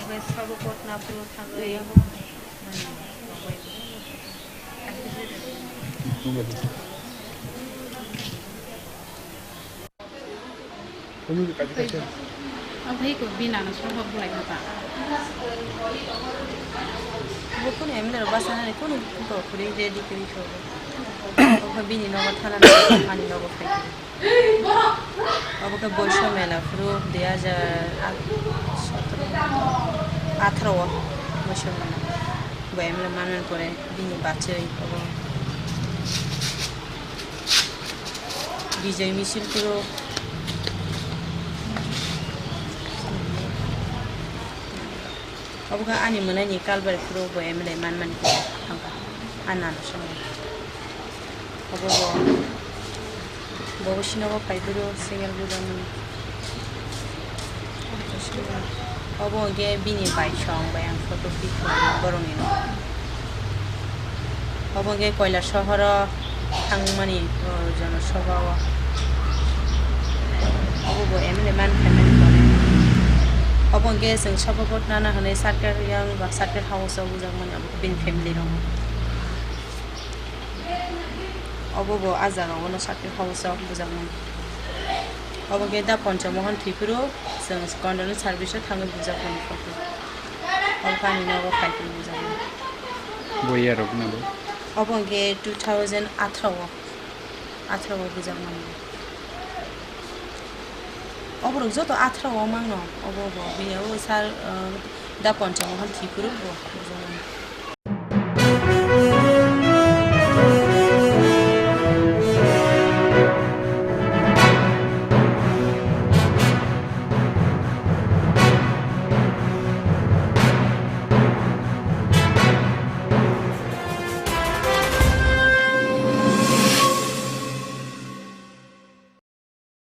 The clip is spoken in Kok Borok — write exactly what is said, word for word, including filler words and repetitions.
Sabo kotna phuru thangwi. Ophai ko bini nana sohor bulai kha ta. Bo kunu M L A rok basa nani kunu kok khuri ready khuri kho. Ophai bini nogo thana nani ani nogo phai khuri. Obo khe Boiso mela phuru dui hajar sotro, atharo o Boiso mela. Bo M L A manmani pore bini bachwi obo. Bijay misil phuru. Obo khe ani mwnaini kalbai phuru bo M L A manmani khe thangkha. Ani nana songwi. Obo bo, bo sinogo phai phuru single bujakmani. Obo hwnkhe bini bai song bai ang photo click khlai borokni. Obo hwnkhe Koilasohoro thangmani, o, Jonosabha o. Obo bo M L A man phaimani pore. Obo hwnkhe chwng Sabha Bot nana hwnwi circle yang ba circle house o bujakmani, obo bini family rok. Obo bo ah jaga o no circle house o bujakmani. Obo hwnkhe da Poncho Mohan thwi phuru chwng condolence service o thangwi bujakmani photo. Obo khe ani nogo phai phuru bujakmani. Bo yarok no bo? Obo hwnkhe two thousand atharo o, atharo o bujakmani. Oborok joto atharo o mangno, obo bo, bini obo sir, uh, da Poncho Mohan thwi phuru bo bujakmani.